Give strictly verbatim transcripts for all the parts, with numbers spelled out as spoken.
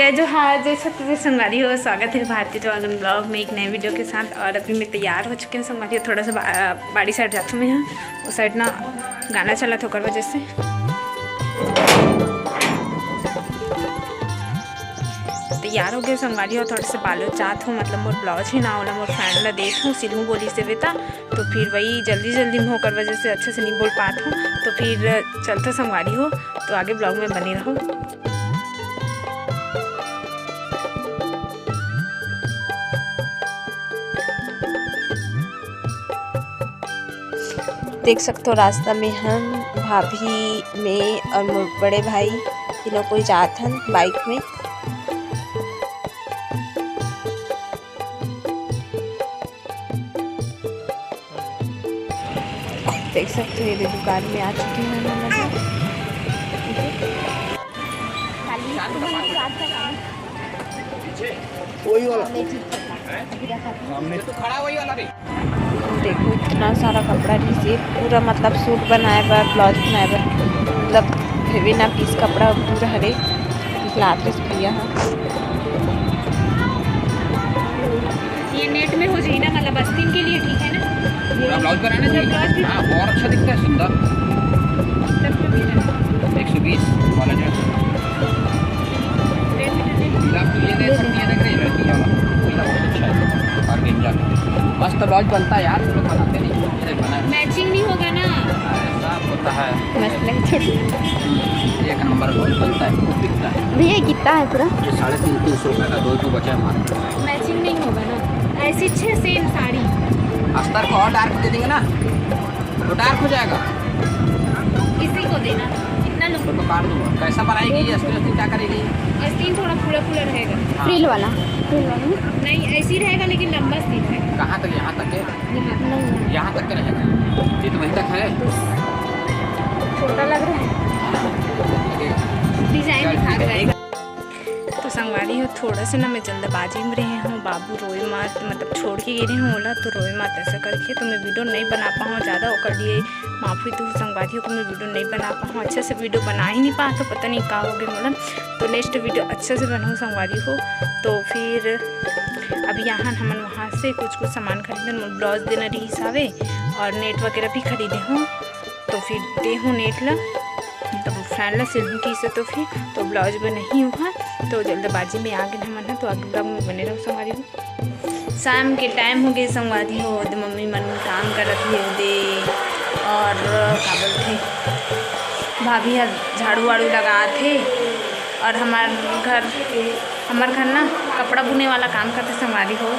जय जोहार, जय छत्तीसगढ़ संगवारी हो, स्वागत है भारती ड्रैगन ब्लॉग में एक नए वीडियो के साथ। और अभी मैं तैयार हो चुकी हूँ संगवारी हो, थोड़ा सा बा-, बाड़ी साइड जाथों मैं, हाँ, उस साइड ना गाना चला था, ओकर वजह से तैयार हो गए संगवारी हो। थोड़ा सा बालों चाहत हूँ, मतलब मोर ब्लाउज ही ना होला, मोर फ्रेंड ला देत हूँ, सिलहूँ बोली से बेटा, तो फिर वही जल्दी जल्दी में ओकर वजह से अच्छा से नहीं बोल पात हूँ। तो फिर चलते संगवारी हो, तो आगे ब्लॉग में बने रहो। देख सकते हो रास्ता में हम, भाभी, मैं और मोर बड़े भाई तीनों कोई जात हन बाइक में। देख सकते हो ये दुकान में आ चुके हैं हम लोग। वही वाला। सामने। तो खड़ा वही वाला रे। देखो इतना सारा कपड़ा रहिसे, पूरा मतलब सूट बनाए बर, ब्लाउज बनाए बर, मतलब हेवी ना पीस कपड़ा पूरा हरे निकलात रहिस भैया ह। ये नेट में हो जाई ना, मतलब आस्तीन के लिए ठीक है ना? पूरा ब्लाउज बनाना चाहिए। ब्लाउज भी हाँ, और अच्छा दिखता है, सुंदर। एक सौ बीस वाला जो है। पीला, ये देख सकती है, देख रही है, लड़की वाला। पीला बहुत अच्छा है। ऑर्गेंजा का। मस्त ब्लाउज बनता है यार, तुम लोग बनाते नहीं। ये देख बना है। मैचिंग नहीं होगा ना। अरे, साफ होता है। मस्त लगे, छोड़। एक नंबर ब्लाउज बनता है, खूब बिकता है। भैया, ये कितना है पूरा? ये साढ़े तीन, तीन सौ रुपये का, दो सौ बचा है मार्केट में। मैचिंग नहीं होगा ना, ऐसी छः सेम साड़ी। अस्तर को और डार्क दे देंगे ना, तो डार्क हो जाएगा। किसी को देना, इतना लो। तो काट दूंगा। कैसा बनाएगी ये अस्तर, अस्तर क्या करेगी? आस्तीन थोड़ा फूला फूला रहेगा। हाँ। फ्रिल वाला। फ्रिल वाला ना? नहीं, ऐसे ही रहेगा लेकिन लंबा सीन है। कहाँ तक? यहाँ तक है? यहाँ। नहीं। यहाँ तक का रहेगा? ये तो वहीं तक है। छोटा लग रहा है। हाँ, लगेगा। डिजाइन चल, दिखा ठीक है। रहेगा। तो संगवारी हो, थोड़ा सा ना मैं जल्दबाजी में रहे हूँ, बाबू रोए मत, मतलब छोड़ के गे रहे हूँ ओला, तो रोए मत ऐसा करके, तो मैं वीडियो नहीं बना पाऊँ ज़्यादा, ओकर लिए माफ़ी दू संगवारी हो कि मैं वीडियो नहीं बना पाऊँ, अच्छा से वीडियो बना ही नहीं पात हूँ, पता नहीं का हो गया मोला। तो नेक्स्ट वीडियो अच्छा से बनाऊँ संगवारी हो। तो फिर अभी यहाँ हमन वहाँ से कुछ कुछ सामान खरीदन, ब्लाउज देना रहिस हवे और नेट वगैरह भी खरीदे हूँ। तो फिर दे हूँ नेट ला, तब फ्रेंड ला सिलहूँ कहिसे, तो फिर तो ब्लाउज बनाही हूँ। हाँ, तो जल्दबाजी में आ गए हमन ह, तो आगे ब्लॉग में बने रहो संगवारी हो। शाम के टाइम हो गए संगवारी हो, ओदे मम्मी मन काम करत हे ओदे, और का बोलथे, भाभी ह झाड़ू वाड़ू लगात हे, और हमार घर, हमार घर ना कपड़ा बुने वाला काम करथे संगवारी हो।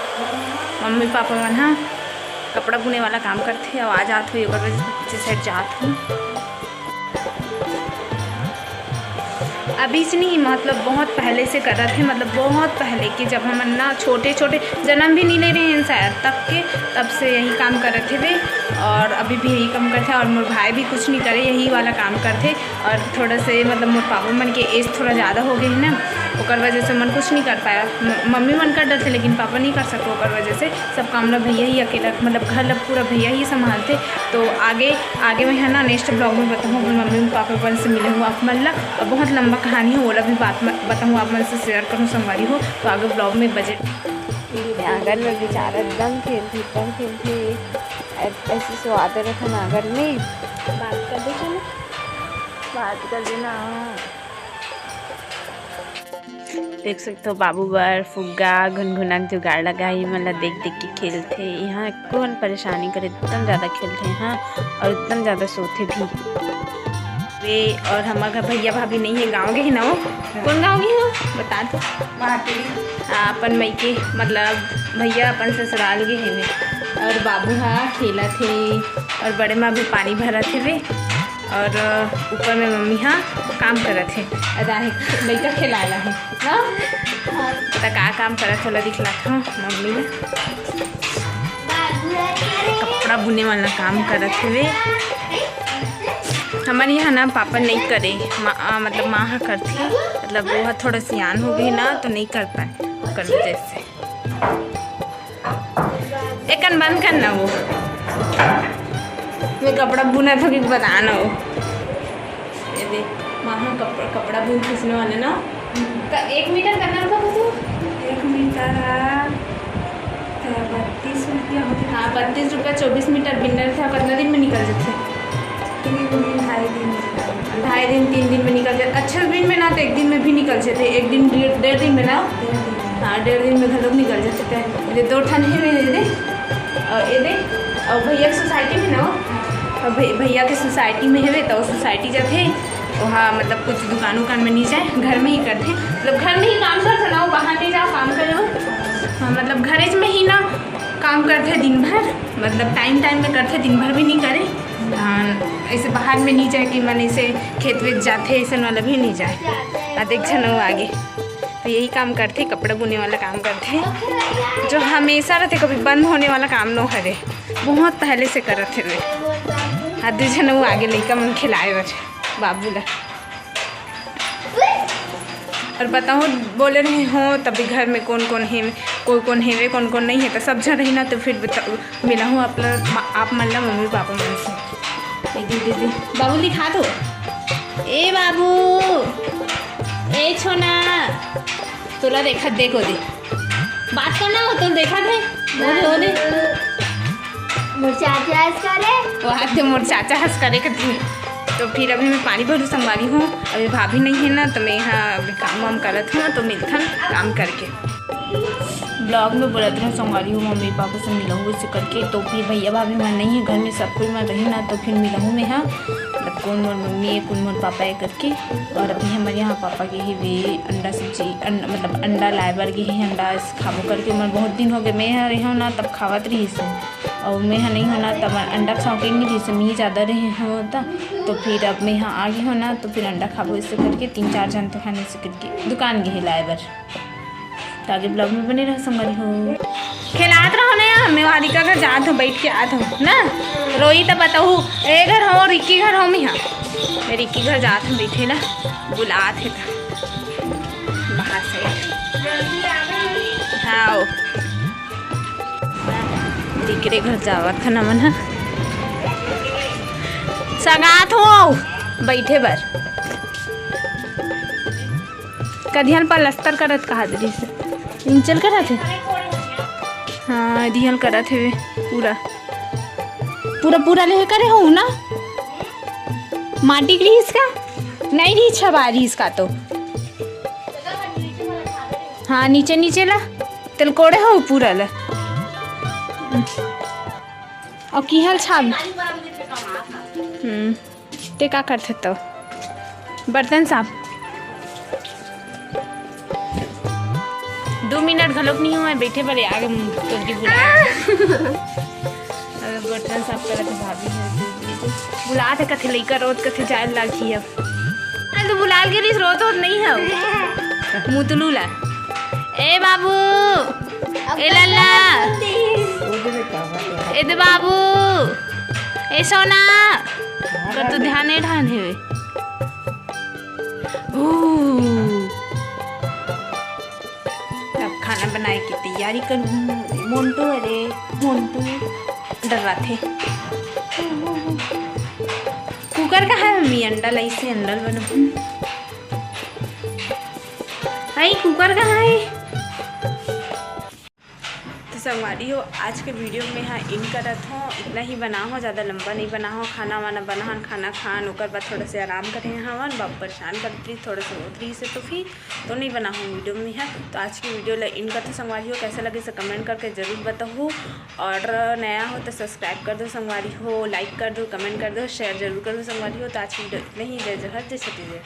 मम्मी पापा मन ह कपड़ा बुने वाला काम करथे, आवाज आत होही, ओकर वजह से पीछे साइड जात हूँ। अभी से नहीं, मतलब बहुत पहले से करत हे, मतलब बहुत पहले के, जब हमन ना छोटे छोटे, जन्म भी नहीं ले रहे हैं शायद, तब के, तब से यही काम करत हे वे। और अभी भी यही काम करथे, और मोर भाई भी कुछ नहीं करे, यही वाला काम करथे। और थोड़ा से मतलब मोर पापा मन के एज थोड़ा ज़्यादा हो गए है ना, ओकर वजह से मन कुछ नहीं कर पाया। म-, मम्मी मन कर डरथे, लेकिन पापा नहीं कर सकते, ओकर वजह से सब काम ला भैया ही अकेला, मतलब घर ला पूरा भैया ही संभालथे। तो आगे, आगे मैं है ना नेक्स्ट ब्लॉग में बताऊँ, अपने मम्मी पापा मन से मिले हूँ आप मन ला, और बहुत लंबा कहानी है, ओला भी बात म-, बताऊँ आप मन से शेयर करूँ संगवारी हो। तो आगे ब्लॉग में बजे आंगन में बेचारा एकदम खेलथे, एकदम खेलथे। ऐ-, ऐसे स्वाद रखन आंगन में। बात कर दे, चलो। बात कर देना। देख सकते हो बाबू बर फुग्गा, घुनघुना के जुगाड़ लगा है, ये मन ला देख देख के खेलथे। यहाँ कोन परेशानी करे, एकदम ज़्यादा खेलथे, हाँ, और एकदम ज़्यादा सोथे भी। वे और हमार घर भैया भाभी नहीं है, गाँव गए ना वो। कौन गाँव गए हो? बता दो। हाँ, अपन मइके, मतलब भैया अपन ससुराल गए हैं। और बाबू हा खेलत हे और बड़े माँ भी पानी भरत हे वे। और ऊपर में मम्मी हा काम करत हे। अदा हे, लइका खेलाला हे। हाँ? त का काम करत हे, ओला दिखलात हूँ मम्मी ने। कपड़ा बुने वाला काम करत हे वे। हमर यहाँ ना पापा नहीं करे, माँ, आ, मतलब माँ हा करथे, मतलब वो हा थोड़ा सियान हो गई ना, तो नहीं कर पाए, ओकर वजह से। एकन बंद करना वो। मैं कपड़ा बुनत हो कि बता ना वो। ये दे, माँ हा कपड़ा, कपड़ा बुन खींचने वाले ना, त एक मीटर कतना रुपया होथे? एक मीटर ह, त बत्तीस रुपया होथे। हाँ, बत्तीस रुपया चौबीस मीटर बिनर था, कतना दिन में निकल जाथे? तीन दिन, ढाई दिन में निकल जाथे। ढाई दिन, तीन दिन में निकल जाथे। अच्छा दिन में ना, तो एक दिन में भी निकल जाथे। एक दिन, डेढ़, डेढ़ दिन में ना। डेढ़ दिन। हाँ, डेढ़ दिन में घलोक निकल जाथे। ये दो ठन हे मेरे दे, और ये दे, और भैया के सोसाइटी में ना, और भै-, भैया के सोसाइटी में हेवे, तो सोसाइटी जाथे, वहाँ मतलब कुछ दुकान उकान में नहीं जाए, घर में ही करथे, मतलब घर में ही काम करथे ना, वो बाहर नहीं जाओ काम करे वो। हाँ, मतलब घरेज में ही ना काम करथे दिन भर, मतलब टाइम टाइम में करथे, दिन भर भी नहीं करे। हाँ, ऐसे बाहर में नहीं जाए कि मन ऐसे खेत वेत जाथे, ऐसे वाला भी नहीं जाए। आ देख झन वो आगे, तो यही काम करथे, कपड़ा बुने वाला काम करथे, जो हमेशा रहथे, कभी बंद होने वाला काम नो हरे, बहुत पहले से करत हवे। आ दू झन वो आगे लइका मन खिलाए बर बाबू ला। और बताओ, बोले रहे हो तभी घर में कौन कौन हे, कोई कौन हेवे, कौन कौन नहीं है, तो सब झन रही ना, तो फिर बता, मिलाहूँ आप ल-, आप मन ला मम्मी पापा मन से। ए दे, दे, दे। बाबू दिखा दो। ए बाबू, ए छोना, तोला देखत देख ओदे। बात करना हो तो देखत हे। ओदे, ओदे। मोर चाचा हंस करे। वो हाथ से मोर चाचा हंस करे कथे। तो फिर अभी मैं पानी भरू संगवारी हो, अभी भाभी नहीं है ना, तो मैं यहाँ अभी काम वाम करत हूँ, तो मिलथन काम करके। ब्लॉग में बोलत रहूँ संगवारी हो, मम्मी पापा से मिलहूँ इसे करके, तो फिर भैया भाभी मन नहीं है घर में, सब कोई मन रही ना, तो फिर मिलहूँ मैं, हाँ, मतलब कौन मोर मम्मी है, कौन मोर पापा है करके। और अभी हमारे यहाँ पापा के ही वे अंडा सब्जी, अं-, मतलब अंडा लाए बर गे हे, अंडा खाबो करके। मैं बहुत दिन हो गए, मैं यहाँ रही हूँ ना, तब खावत रही से, और मैं यहाँ नहीं हो ना, तब अंडा के शौकीन नहीं रही से, मैं ही ज़्यादा रहे हो त, तो फिर अब मैं यहाँ आ गई हो ना, तो फिर अंडा खाबो इसे करके, तीन चार जन तो खाने से करके दुकान गे हे लाए बर। तो आगे ब्लॉग में बने रहो संगवारी हो। खेलात रहो ना यार, मैं वारिका घर जात हूँ, बैठ के आत हूँ ना। रोई तो बताऊ, ए घर हो, रिक्की घर हो, मैं हाँ, मैं रिक्की घर जात हूँ, बैठे ना, बुलात हे त बाहर से। हाँ, ओ। रिक्की घर जावत है ना मन, हाँ। सगात हो, बैठे बर। कदिहन पलस्तर करत कहा दे रहिस। इंचल करत हे। हाँ, दिहल करत हे पूरा। पूरा, पूरा ले करे हो ना? माटी के रहिस का? नहीं रहिस, छबा रहिस का तो। हाँ, नीचे, नीचे ला। तेल कोड़े हो पूरा ला। और की हाल छाब? हम्म। ते का करथे तो? बर्तन साफ। दो मिनट घलोक नहीं हुआ, बैठे बड़े आगे तोर के बुला। अगर बर्तन साफ करत हे भाभी ह, बुलात हे कथे लइका रोत कथे जाए लागही अब। अरे तो बुलाल के रिस रोत होत नहीं है। मुतलू ला। ए बाबू, ए लल्ला, ए दे बाबू, ए सोना, कर तू ध्यान नहीं ठान हे। हू। अब खाना बनाए के तैयारी करहूँ। मोंटू, अरे मोंटू डर्राथे। कुकर कहाँ है मम्मी? अंडा लाइसे, अंडा ल बनाहूँ। भाई, कुकर कहाँ है? तो संगवारी हो, आज के वीडियो में हाँ एंड करत हों, इतना ही बनाहों, ज़्यादा लंबा नहीं बनाहों। खाना वाना बनाहन, खाना खान, ओकर बाद थोड़ा से आराम करे हवन, बाबू परेशान करत रहिस, थोड़ा से रोत रहिस हे, तो फिर तो नहीं बनाहों वीडियो में हाँ। तो आज की वीडियो ला एंड करत हों संगवारी हो, कैसा लगे से कमेंट करके जरूर बताहू, और नया हो तो सब्सक्राइब कर दो संगवारी हो, लाइक कर दो, कमेंट कर दो, शेयर जरूर कर दो संगवारी हो। तो आज की वीडियो इतना ही, जय जोहार, जय छत्तीसगढ़।